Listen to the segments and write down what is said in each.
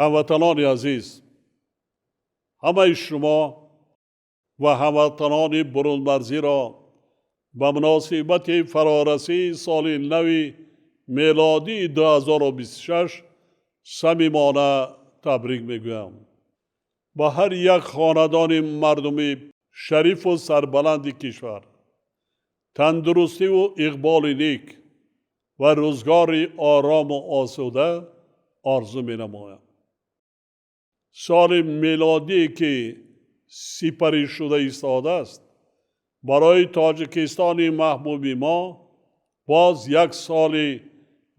Ҳамватанони азиз, ҳамаи шумо ва ҳамватанони бурунмарзиро ба муносибати фарорасии соли нави мелодии 2026 самимона табрик мегӯям. Ба ҳар як хонадони мардуми шарифу сарбаланди кишвар тандурустиву иқболи нек ва рӯзгори орому осуда орзу менамоям. Соли мелодие, ки сипарӣ шуда истодааст, барои Тоҷикистони маҳбуби мо боз як соли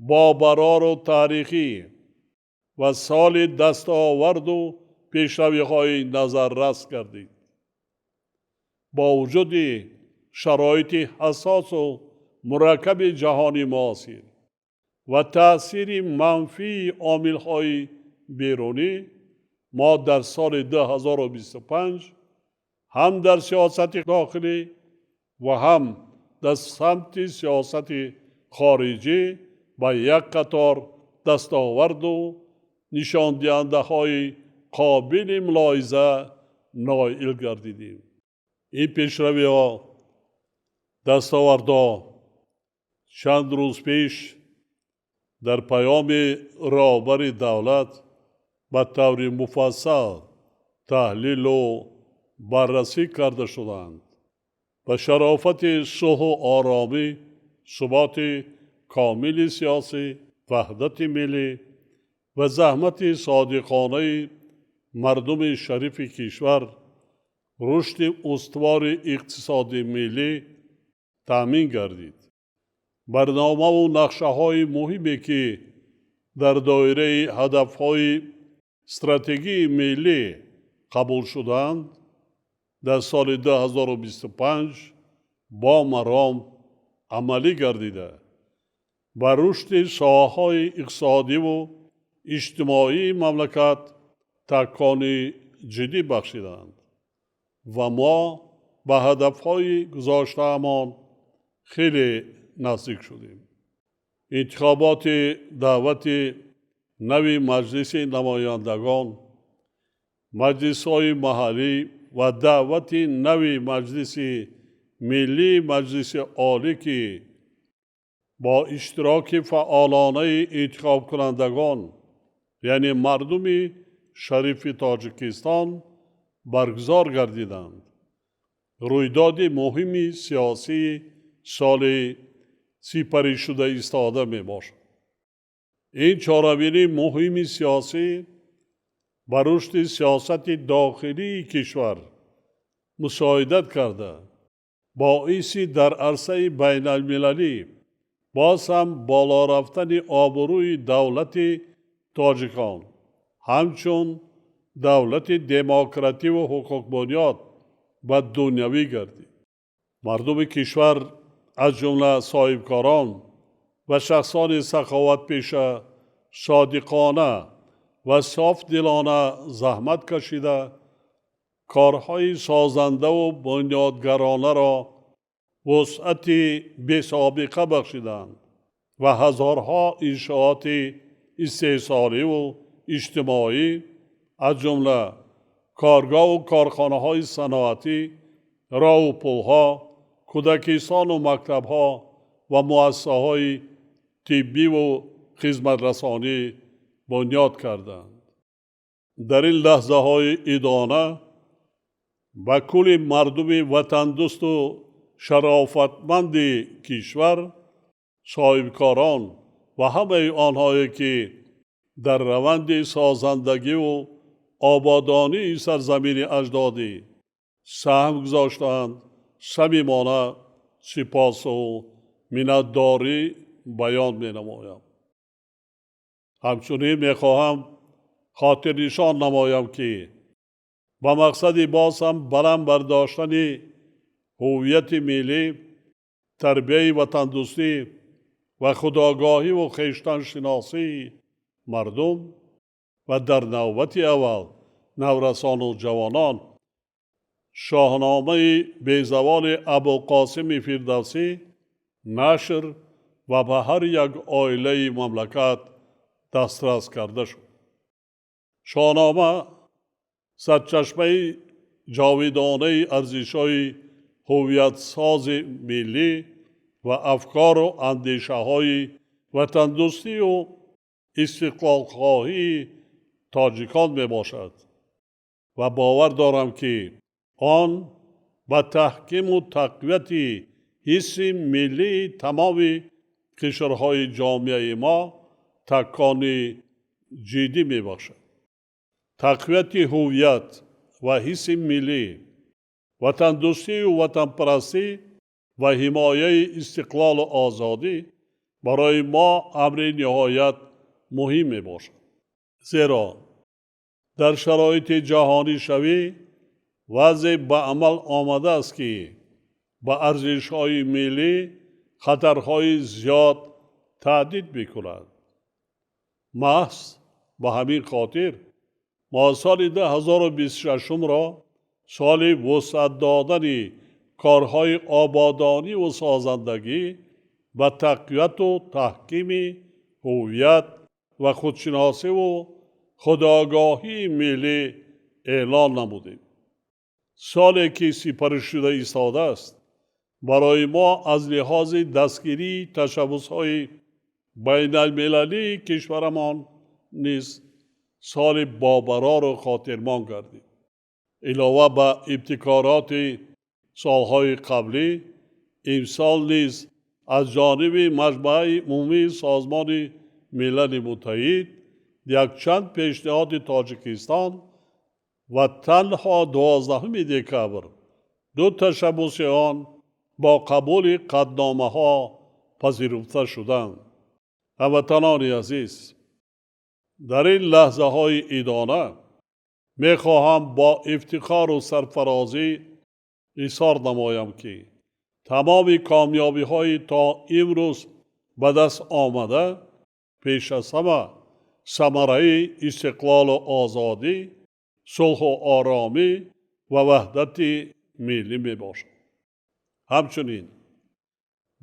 бобарору таърихӣ ва соли дастоварду пешравиҳои назаррас гардид. Бо вуҷуди шароити ҳассосу мураккаби ҷаҳони муосир ва таъсири манфии омилҳои берунӣ, мо дар соли 2025 ҳам дар сиёсати дохилӣ ва ҳам дар самти сиёсати хориҷӣ ба як қатор дастоварду нишондиҳандаҳои қобили мулоҳиза ноил гардидем. Ин пешравиҳо, дастовардҳо чанд рӯз пеш дар паёми роҳбари давлат ба таври муфассал таҳлилу баррасӣ карда шуданд. Ба шарофати сулҳу оромӣ, суботи комили сиёсӣ, ваҳдати миллӣ ва заҳмати содиқонаи мардуми шарифи кишвар рушди устувори иқтисоди миллӣ таъмин гардид. Барномаву нақшаҳои муҳиме, ки дар доираи ҳадафҳои стратегии миллӣ қабул шудаанд, дар соли 2025 бо маром амалӣ гардида, ба рушди соҳаҳои иқтисодиву иҷтимоии мамлакат такони ҷиддӣ бахшиданд ва мо ба ҳадафҳои гузоштаамон хеле наздик шудем. Интихоботи даъвати нави Маҷлиси намояндагон, маҷлисҳои маҳаллӣ ва даъвати нави Маҷлиси миллии Маҷлиси Олӣ, ки бо иштироки фаъолонаи интихобкунандагон, яъне мардуми шарифи Тоҷикистон, баргузор гардиданд, рӯйдоди муҳими сиёсии соли сипаришуда истода мебошад. Ин чорабинии муҳими сиёсӣ ба рушди сиёсати дохилии кишвар мусоидат карда, боиси дар арсаи байналмилалӣ боз ҳам боло рафтани обрӯи давлати тоҷикон ҳамчун давлати демокративу ҳуқуқбунёд ва дунявӣ гардид. Мардуми кишвар, аз ҷумла соҳибкорон ва шахсони саховатпеша, содиқона ва софдилона заҳмат кашида, корҳои созандаву бунёдгаронаро вусъати бесобиқа бахшиданд ва ҳазорҳо иншооти истеҳсоливу иҷтимоӣ, аз ҷумла коргоҳу корхонаҳои саноатӣ, роҳу пулҳо, кӯдакистону мактабҳо ва муассисаҳои тиббиву хизматрасонӣ бунёд карданд. Дар ин лаҳзаҳои идона ба кулли мардуми ватандӯсту шарофатманди кишвар, соҳибкорон ва ҳамаи онҳое, ки дар раванди созандагиву ободонии сарзамини аҷдодӣ саҳм гузоштаанд, самимона сипосу миннатдорӣ баён менамоям. Ҳамчунин мехоҳам хотирнишон намоям, ки ба мақсади боз ҳам баланд бардоштани ҳуввияти миллӣ, тарбияи ватандӯстӣ ва худогоҳиву хештаншиносии мардум ва дар навбати аввал наврасону ҷавонон, Шоҳномаи безаволи Абуқосими Фирдавсӣ нашр ва ба ҳар як оилаи мамлакат дастрас карда шуд. Шоҳнома сарчашмаи ҷовидонаи арзишҳои ҳувиятсози миллӣ ва афкору андешаҳои ватандӯстию истиқлолхоҳии тоҷикон мебошад ва бовар дорам, ки он ба таҳкиму тақвияти ҳисси миллии тамоми қишрҳои ҷомеаи мо такони ҷиддӣ мебахшад. Тақвияти ҳувият ва ҳисси миллӣ, ватандӯстию ватанпарастӣ ва ҳимояи истиқлолу озодӣ барои мо амри ниҳоят муҳим мебошад. Зеро дар шароити ҷаҳонишавӣ вазъе ба амал омадааст, ки ба арзишҳои миллӣ хатарҳои зиёд таҳдид мекунад. Маҳз ба ҳамин хотир мо соли 2026-ро соли вусъат додани корҳои ободониву созандагӣ ба тақвияту таҳкими ҳувият ва худшиносиву худогоҳии миллӣ эълон намудем. Соле ки сипаришуда истодааст, барои мо аз лиҳози дастгирии ташаббусҳои байналмилалии кишварамон низ соли бобарору хотирмон гардид. Илова ба ибтикороти солҳои қаблӣ, имсол низ аз ҷониби Маҷмааи Умумии Созмони Милали Муттаҳид якчанд пешниҳоди Тоҷикистон ва танҳо 12 декабр ду ташаббуси он бо қабули қатъномаҳо пазируфта шуданд. Ҳамватанони азиз, дар ин лаҳзаҳои идона мехоҳам бо ифтихору сарфарозӣ изҳор намоям, ки тамоми комёбиҳои то имрӯз ба даст омада пеш аз ҳама самараи истиқлолу озодӣ, сулҳу оромӣ ва ваҳдати миллӣ мебошад. Ҳамчунин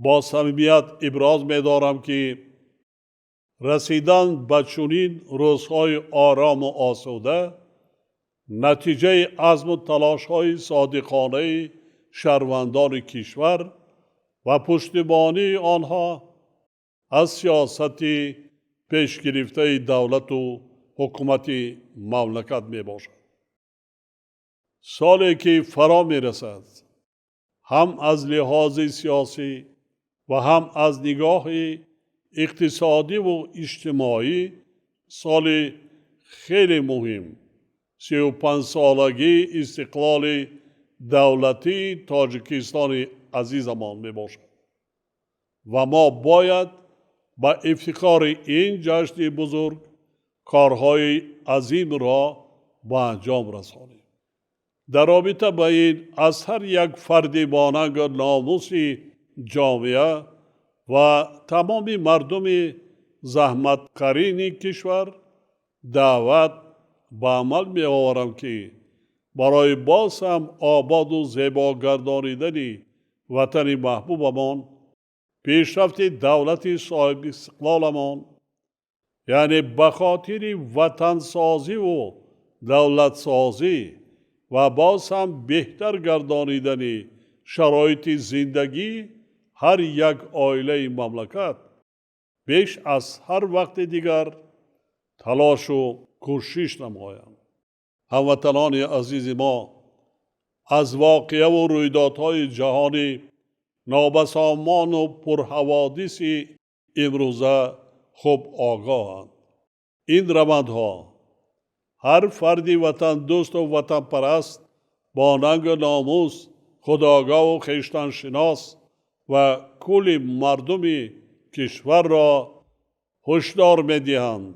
бо самимият иброз медорам, ки расидан ба чунин рӯзҳои орому осуда натиҷаи азму талошҳои содиқонаи шаҳрвандони кишвар ва пуштибонии онҳо аз сиёсати пешгирифтаи давлату ҳукумати мамлакат мебошад. Соле ки фаро мерасад, ҳам аз лиҳози сиёсӣ ва ҳам аз нигоҳи иқтисодиву иҷтимоӣ соли хеле муҳим, 35-солагии истиқлоли давлатии Тоҷикистони азизамон мебошад ва мо бояд ба ифтихори ин ҷашни бузург корҳои азимро ба анҷом расонем. Дар робита ба ин аз ҳар як фарди бонангу номуси ҷомеа ва тамоми мардуми заҳматкарини кишвар даъват ба амал меоварам, ки барои боз ҳам ободу зебо гардонидани ватани маҳбубамон, пешрафти давлати соҳибистиқлоламон, яъне ба хотири ватансозиву давлатсозӣ ва боз ҳам беҳтар гардонидани шароити зиндагии ҳар як оилаи мамлакат беш аз ҳар вақти дигар талошу кӯшиш намоянд. Ҳамватанони азизи мо, аз воқеаву рӯйдодҳои ҷаҳони нобасомону пурҳаводиси имрӯза хуб огоҳанд. Ин равандҳо ҳар фарди ватандӯсту ватанпараст бо нангу номус, худогоҳу хештаншинос ва кулли мардуми кишварро ҳушдор медиҳанд,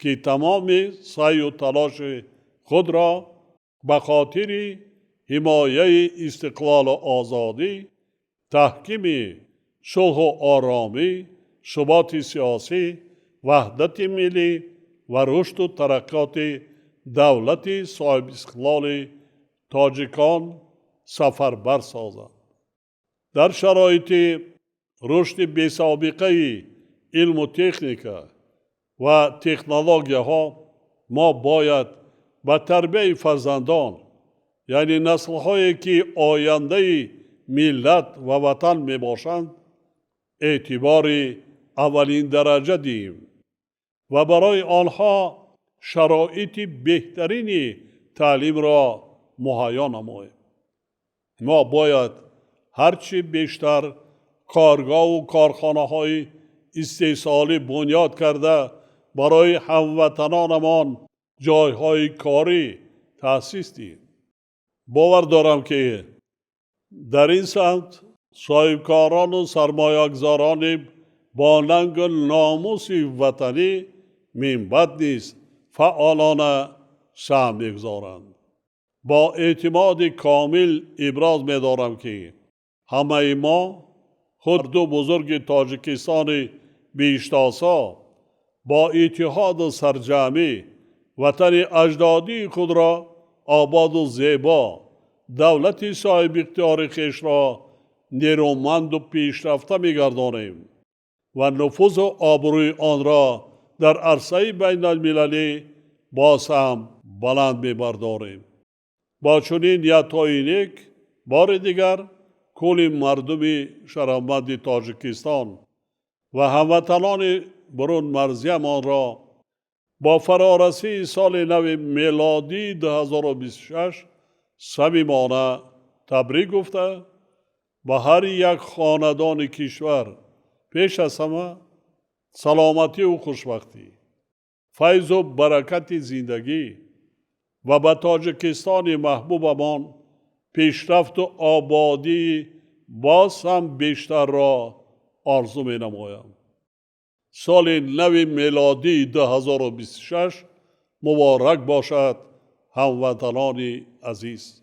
ки тамоми саъю талоши худро ба хотири ҳимояи истиқлолу озодӣ, таҳкими сулҳу оромӣ, суботи сиёсӣ, ваҳдати миллӣ ва рушду тараққиёти давлати соҳибистиқлоли тоҷикон сафарбар созанд. Дар шароити рушди бесобиқаи илму техника ва технологияҳо Мо бояд ба тарбияи фарзандон, яъне наслҳое ки ояндаи миллат ва ватан мебошанд, эътибори аввалиндараҷа диҳем ва барои онҳо шароити беҳтарини таълимро муҳайё намоем. Мо бояд ҳарчи бештар коргоҳу корхонаҳои истеҳсолӣ бунёд карда, барои ҳамватанонамон ҷойҳои корӣ таъсис диҳем. Бовар дорам, ки дар ин самт соҳибкорону сармоягузорони бо нангу номуси ватанӣ минбаъд низ фаъолона саҳм мегузоранд. Бо эътимоди комил иброз медорам, ки ҳамаи мо, хурду бузурги Тоҷикистони биҳиштосо, бо иттиҳоду сарҷамъӣ ватани аҷдодии худро ободу зебо, давлати соҳибихтиёри хешро нерӯманду пешрафта мегардонем ва нуфузу обрӯи онро дар арсаи байналмилалӣ боз ҳам баланд мебардорем. Бо чунин ниятҳои нек бори дигар кулли мардуми шарафманди Тоҷикистон ва ҳамватанони бурунмарзиямонро бо фарорасии соли нави мелодии 2026 самимона табрик гуфта, ба ҳар як хонадони кишвар пеш аз ҳама саломатию хушбахтӣ, файзу баракати зиндагӣ ва ба Тоҷикистони маҳбубамон пешрафту ободии боз ҳам бештарро орзу менамоям. Соли нави мелодии 2026 муборак бошад, ҳамватанони азиз!